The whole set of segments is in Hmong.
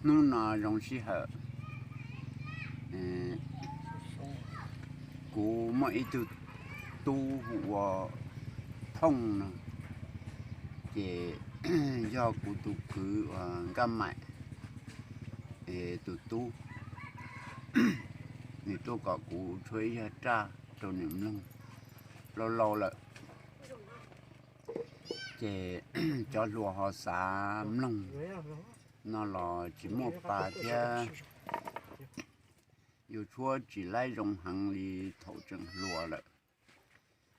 Hnub no zoo sij hawm, kuv muaj ib tug tub hu ua Phooj no, ces yog kuv tus kwv uas Nkaj Maim tus tub, nws tuaj kom kuv tshuab ib zaj raj rau nws mloog. Laus laus lawm ces cov hluas ho xav mloog no los tsis muaj pa thiab, yuav tshuab tsis laib zoo heev li thaum tseem hluas lawm.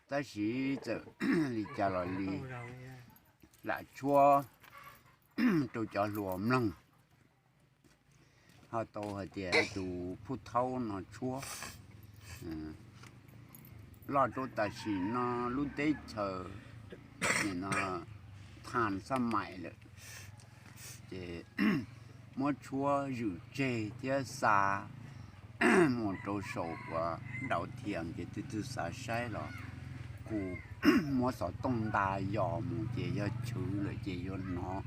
Tab sis txawm li cas los li, lam tshuab rau cov hluas mloog. Ho tau hais tias tus Phuj Thaub no tshuab loj rau tam sim no lub teb chaws no tha xab mais lawm, ces muab tshuab zwm tseg thiab xa mus rau saum uas dau thias ces twg twg xav saib los kuv muab xov tooj nta yos mus ces yog chwv lawm ces yuav hnov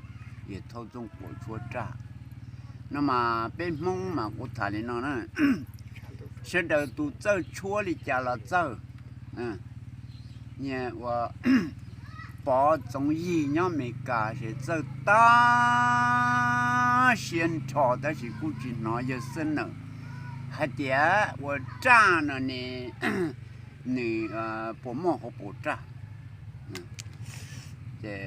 Yawg Thaub Txooj Kuam tshuab raj. No mas peb Hmoob mas kuv tham li no na, sawv daws tus txawj tshuab li cas los txawj. Niag uas Pov Txoov Yig nyob Amelikas ces txawj tag siab nrho tab sis kuj tsis hnov yawg xab nawm hais tias ua raj no ne, nws puas muaj hauv paus raj. Ces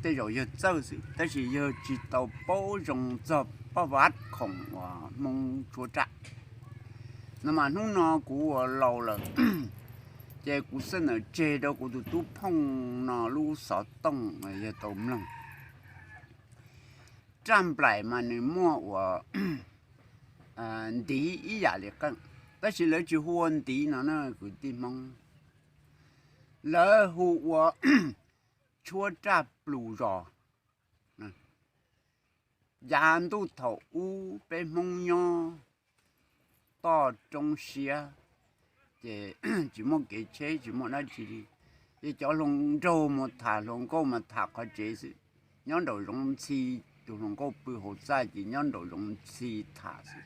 tej zaum yawg txawj xwm tab sis yawg tsis tau paub zoo txog paj vav khoom uas Hmoob tshuab raj. No mas hnub no kuv ua laus lawm, ces kuv xab nawm tseg rau kuv tus tub Phooj no lub xov tooj yawg tau mloog. Raj nplaim mas nws muaj uas ntiv ib yam li qeej, tab sis lawv tsis hu ua ntiv no na kwv tij Hmoob, lawv hu ua tshuab raj plus zos. Yav ntuj thaum ub peb Hmoob nyob toj roob siab, ces tsis muaj kev tsheb tsis muaj dab tsi li, ces cov hluas nraug mus tham hluas nkauj mas tham qhov tsev xwb. Nyob nraum zoov ntxhi, tus hluas nkauj pw hauv txaj ces nyob nraum zoov ntxhi tham xwb.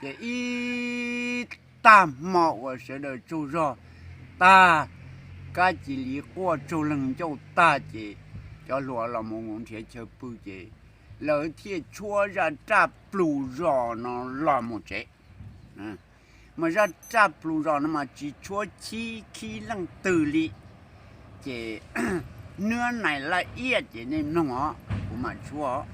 Ces ib tag hmo uas sawv daws tsaug zog tag, kab cia li quaj tsaug leeg ncauj tag ces cov hluas los mus nrhiav chaw pw ces lawv thiaj tshuab zaj raj plus zos no los mus tsev. Mas zaj raj plus zos no mas tsis tshuab khib khib leej twg li, ces nuab nais laj iab ces nej mloog os, kuv mam tshuab os.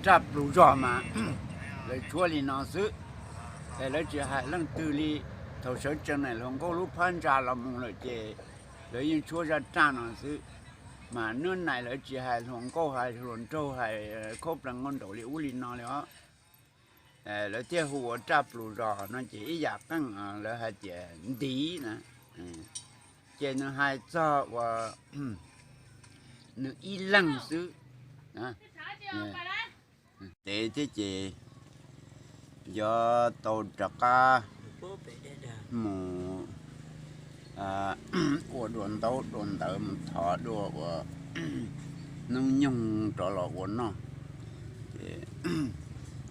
raj plus zog mas lawv tshuab li no xwb, es lawv tsis hais leej twg li. Thaum sawv tsees na hluas nkauj lub phab ntsa los mus lawm ces lawv yeej tshuab zaj raj no xwb. Mas nub nais lawv tsis hais hluas nkauj hais hluas nraug hais khaub plees nkaus nraum li ub li no li os. Lawv thiaj hu ua raj plus zos no ces ib yam qeej lawv hais tias ntiv na, ces nws hais txog uas nws ib leeg xwb ntev thiab ces yuav tau rov qab mus ua dua ntaub dua ntawv mus thov dua uas hnub nyoog rov los ua noj. Ces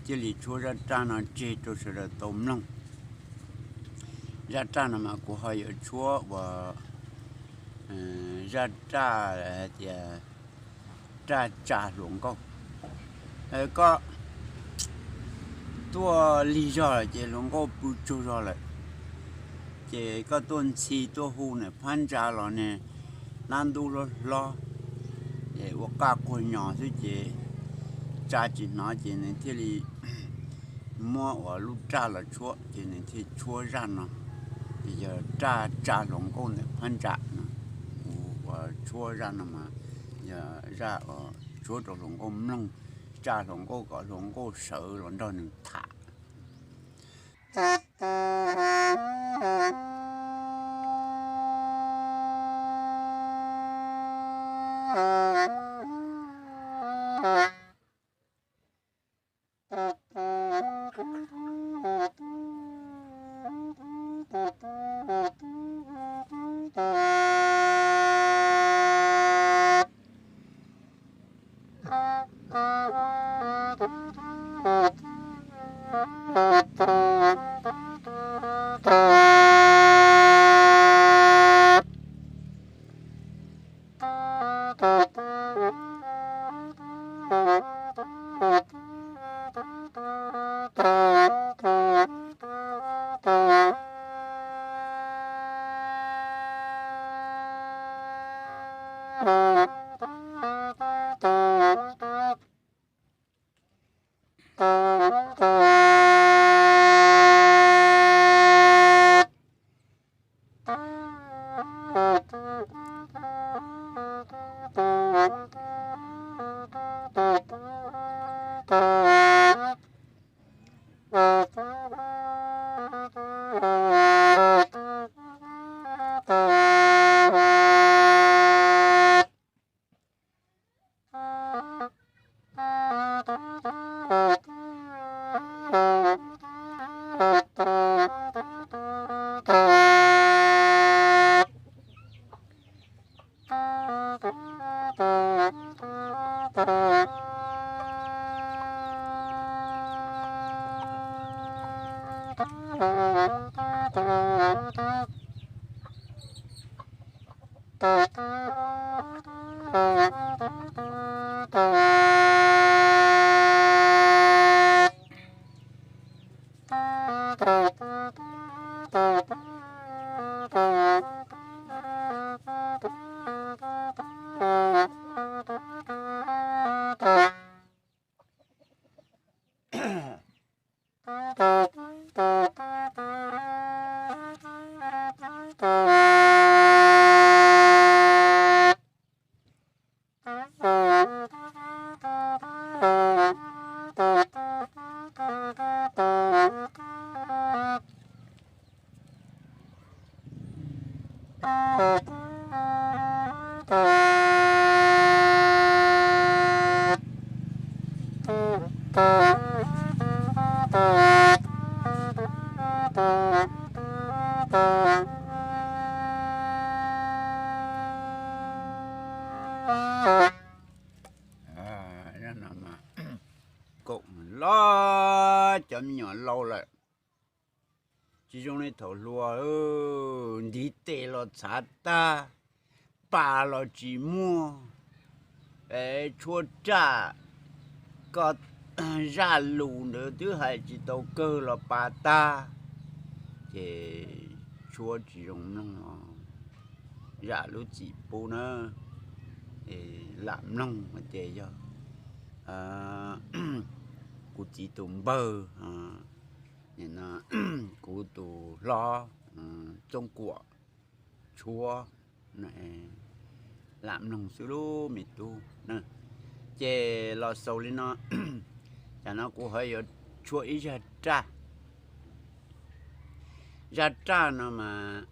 thiaj li tshuab zaj raj no tseg rau sawv daws tau mloog. Zaj raj no mas kuv ho yuav tshuab uas zaj raj hais tias raj tsa hluas nkauj. Koj tuaj lig zog lawm ces hluas nkauj pw tsaug zog lawm, ces koj tuaj ntxhi tuaj hu na phab ntsa los ne, nab ntub hlob hlob, ces ua qaj quag nyos xwb ces tsa tsis hnov ces nws thiaj li muab uas lub raj los tshuab ces nws thiaj tshuab zaj no. Ces yog raj tsa hluas nkauj ntawm phab ntsa no, uas tshuab zaj no mas yog zaj uas tshuab rau hluas nkauj mloog, tsa hluas nkauj kom hluas nkauj sawv los nrog nws tham. Kaum los cov me nyuam laus lawm, tsis zoo li thaum hluas, ntiv tes los txhav tag, pa los tsis muaj, es tshuab raj, koj zaj lus ntawd twb hais tsis tau kawg los pa tag, ces tshuab tsis zoo mloog os. Zam lub txim pub na, lam mloog ces yog kuv txiv tus npawg, kuv tus hlob, Txooj Kuam, tshuab, lam mloog xwb lub me tub. Ces los xaus li no, tam no kuv ho yuav tshuab ib zaj raj. Zaj raj no mas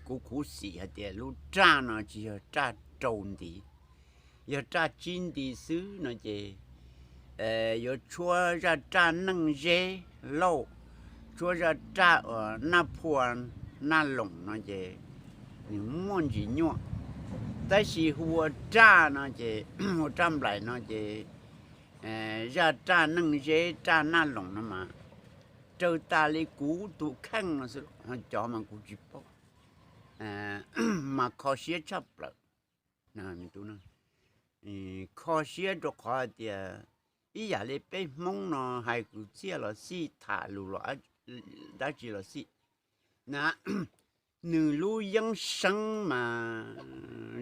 kuv khuv xim hais tias lub raj no tsis yog raj rau ntiv, yog raj tsib nti xwb no ces yuav tshuab zaj raj Neej Zeb Lauj, tshuab zaj raj uas Naj Phua Naj Loos no ces nws muaj ntsis nyuaj. Tab sis hu ua raj no ces, hu raj nplaim no ces zaj raj Neej Zeb raj Naj Loos no mas raws tas li kuv tus kheej no xwb, cov mas kuv tsis paub, mas kho siab tshaj plaws. Kho siab rau qhov hais tias ib yam li peb Hmoob no hais kwv txhiaj los xij, tham lus los dab tsi los xij na, nws lub yeeb seeb mas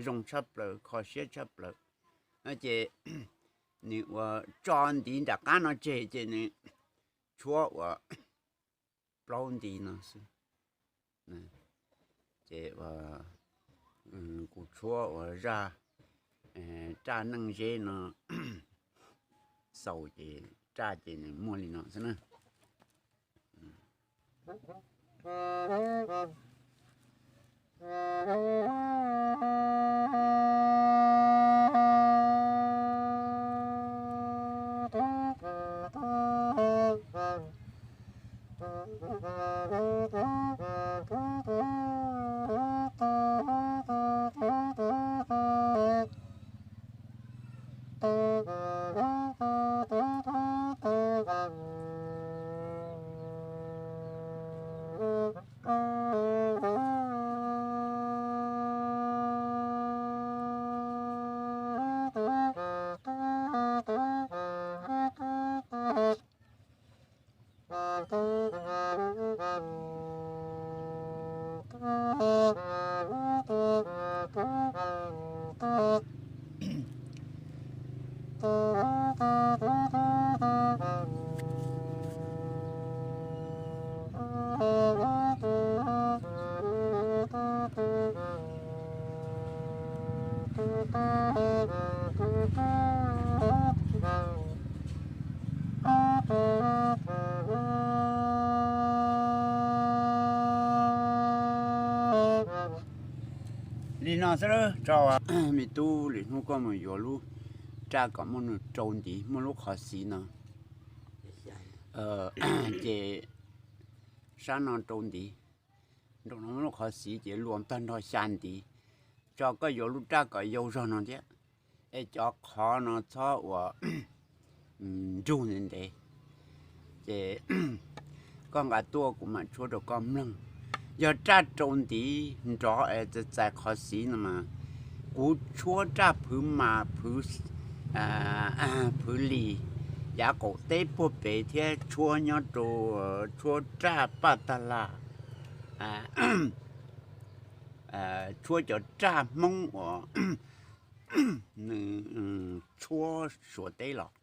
zoo tshaj plaws, kho siab tshaj plaws. Ces nws ua tso ntiv nram qab no tseg ces nws tshuab ua plaub nti no xwb. Ces kuv tshuab ua zaj raj Neej Zeb no xaus ces raj ces nws muaj li no xwb na. Li no xwb, tso me tub, lwm hnub koj mus yuav lub raj kom muaj nws rau ntiv, muaj lub qhov xiv no, ces sab no rau ntiv, nraum no muaj lub qhov xiv ces luas tag nrho xya ntiv. Tso koj yuav lub raj kom yau zog no thiab, es cov qhov no txhob ua nrug ntev ntev. Ces koj nqa tuaj kuv mam tshuab rau koj mloog. Yog raj rau ntiv nrov es txais txais qhov xiv no mas kuv tshuab raj phwv mas, phwv lis yav qaum teb puag pem thiab tshuab nyob rau, tshuab raj paj tag laj, tshuab cov raj Hmoob uas nws tshuab Suav teb los.